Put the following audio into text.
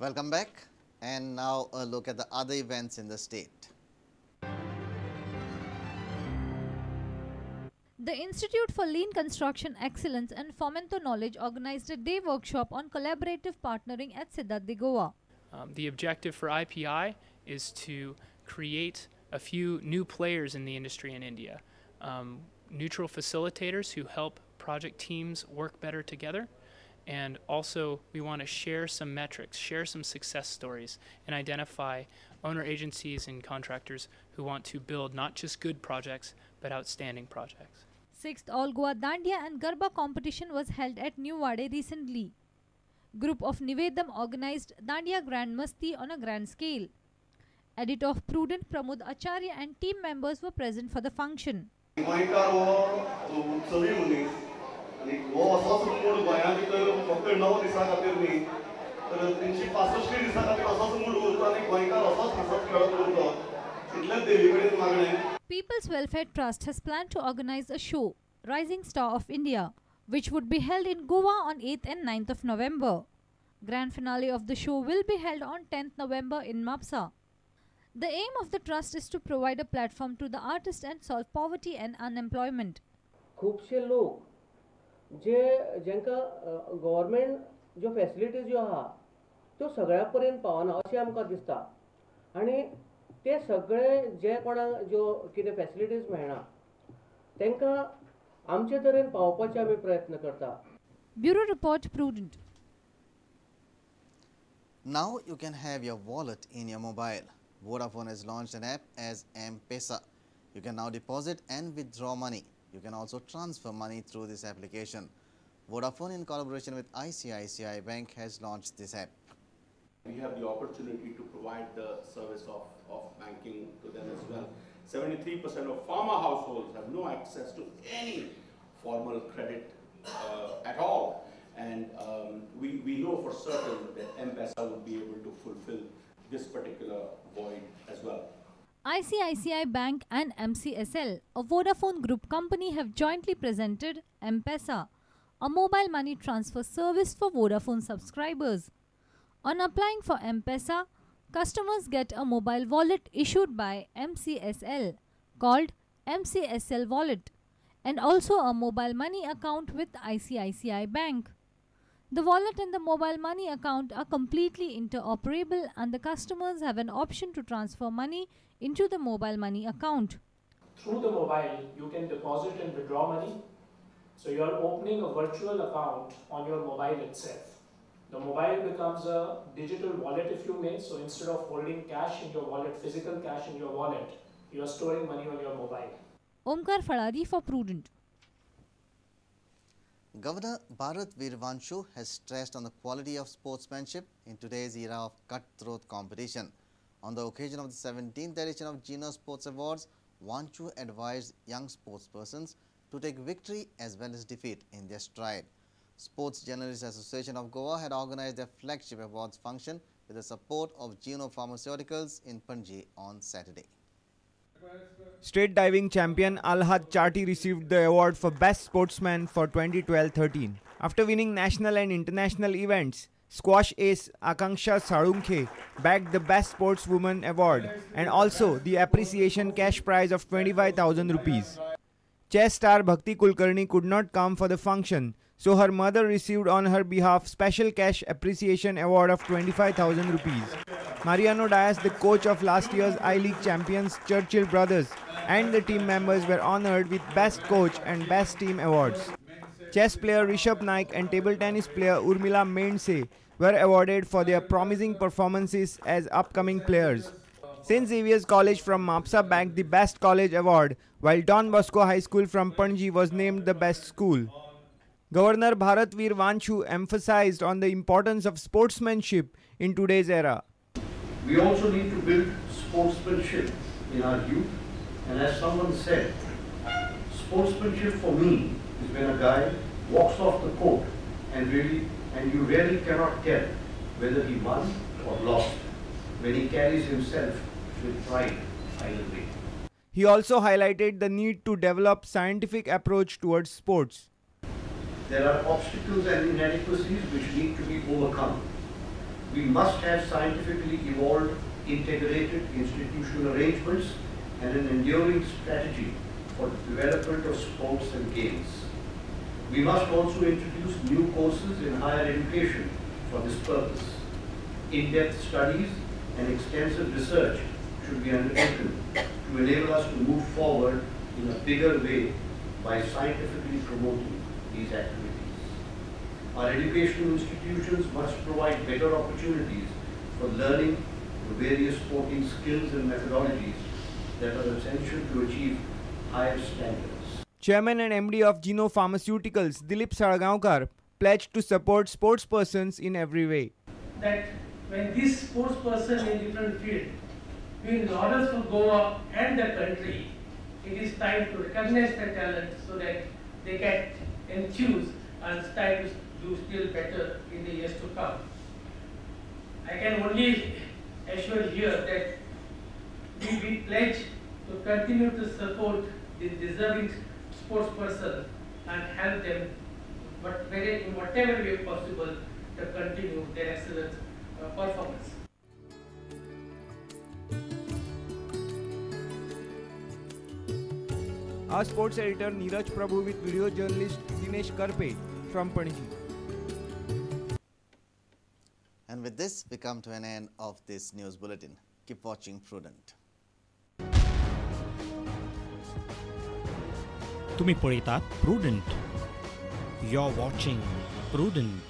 Welcome back, and now a look at the other events in the state. The Institute for Lean Construction Excellence and Fomento Knowledge organized a day workshop on collaborative partnering at Cidade de Goa. The objective for IPI is to create a few new players in the industry in India. Neutral facilitators who help project teams work better together. And also, we want to share some metrics, share some success stories, and identify owner agencies and contractors who want to build not just good projects, but outstanding projects. 6th All Goa Dandiya and Garba competition was held at New Wade recently. Group of Nivedam organized Dandiya Grand Masti on a grand scale. Editor of Prudent Pramod Acharya and team members were present for the function. आनी हो असोच mood गोंया भितर फक्त 9 दिसां खातीर न्ही तर 365 दिसां खातीर असोच मूड उरता आनी गोंयकार असोच हांसत खेळत उरता इतलेंच देवी कडेन मागणें. People's Welfare Trust has planned to organize a show, Rising Star of India, which would be held in Goa on 8th and 9th of November. Grand finale of the show will be held on 10th November in Mapsa. The aim of the trust is to provide a platform to the artists and solve poverty and unemployment. खुबशे लोक जे जेंका government ज्यो facilities ज्यो आहा त्यो सगळ्या पर्यंत पावना अशें आमकां दिसता आनी ते सगळे जे कोणाक ज्यो कितें फॅसिलिटीज मेळना तांकां आमचे तरेन पावोवपाचे आमी प्रयत्न करता. Bureau report, Prudent. Now you can have your wallet in your mobile. Vodafone has launched an app as M-Pesa. You can now deposit and withdraw money. You can also transfer money through this application. Vodafone, in collaboration with ICICI Bank, has launched this app. We have the opportunity to provide the service of banking to them as well. 73% of farmer households have no access to any formal credit at all. And we know for certain that M-Pesa would be able to fulfill this particular void as well. ICICI Bank and MCSL, a Vodafone Group company, have jointly presented M-Pesa, a mobile money transfer service for Vodafone subscribers. On applying for M-Pesa, customers get a mobile wallet issued by MCSL called MCSL Wallet and also a mobile money account with ICICI Bank. The wallet and the mobile money account are completely interoperable and the customers have an option to transfer money into the mobile money account. Through the mobile, you can deposit and withdraw money. So you are opening a virtual account on your mobile itself. The mobile becomes a digital wallet, if you may. So instead of holding cash in your wallet, physical cash in your wallet, you are storing money on your mobile. Omkar Falari for Prudent. Governor Bharat Veer Wanchoo has stressed on the quality of sportsmanship in today's era of cutthroat competition. On the occasion of the 17th edition of Gino Sports Awards, Wanchoo advised young sportspersons to take victory as well as defeat in their stride. Sports Journalists Association of Goa had organized their flagship awards function with the support of Gino Pharmaceuticals in Panjim on Saturday. State diving champion Alhad Chati received the award for Best Sportsman for 2012-13. After winning national and international events, squash ace Akanksha Salunkhe bagged the Best Sportswoman award and also the appreciation cash prize of 25,000 rupees. Chess star Bhakti Kulkarni could not come for the function, so her mother received on her behalf special cash appreciation award of 25,000 rupees. Mariano Diaz, the coach of last year's I-League champions Churchill Brothers, and the team members were honored with Best Coach and Best Team awards. Chess player Rishabh Naik and table tennis player Urmila Mendse were awarded for their promising performances as upcoming players. St. Xavier's College from Mapsa bagged the Best College award, while Don Bosco High School from Panjim was named the Best School. Governor Bharat Veer Wanchoo emphasized on the importance of sportsmanship in today's era. We also need to build sportsmanship in our youth, and as someone said, sportsmanship for me is when a guy walks off the court and you really cannot tell whether he won or lost, when he carries himself with pride either way. He also highlighted the need to develop scientific approach towards sports. There are obstacles and inadequacies which need to be overcome. We must have scientifically evolved, integrated institutional arrangements and an enduring strategy for the development of sports and games. We must also introduce new courses in higher education for this purpose. In-depth studies and extensive research should be undertaken to enable us to move forward in a bigger way by scientifically promoting these activities. Our educational institutions must provide better opportunities for learning the various sporting skills and methodologies that are essential to achieve higher standards. Chairman and MD of Gino Pharmaceuticals, Dilip Salgaonkar, pledged to support sportspersons in every way. That when these sportspersons in different fields win laurels for Goa and the country, it is time to recognize their talent so that they get enthused and start to do still better in the years to come. I can only assure here that we pledge to continue to support the deserving sports person and help them, but in whatever way possible, to continue their excellent performance. Our sports editor Neeraj Prabhu with video journalist Dinesh Karpe from Panaji. And with this, we come to an end of this news bulletin. Keep watching Prudent. तुम्ही पळयतात Prudent. You're watching Prudent.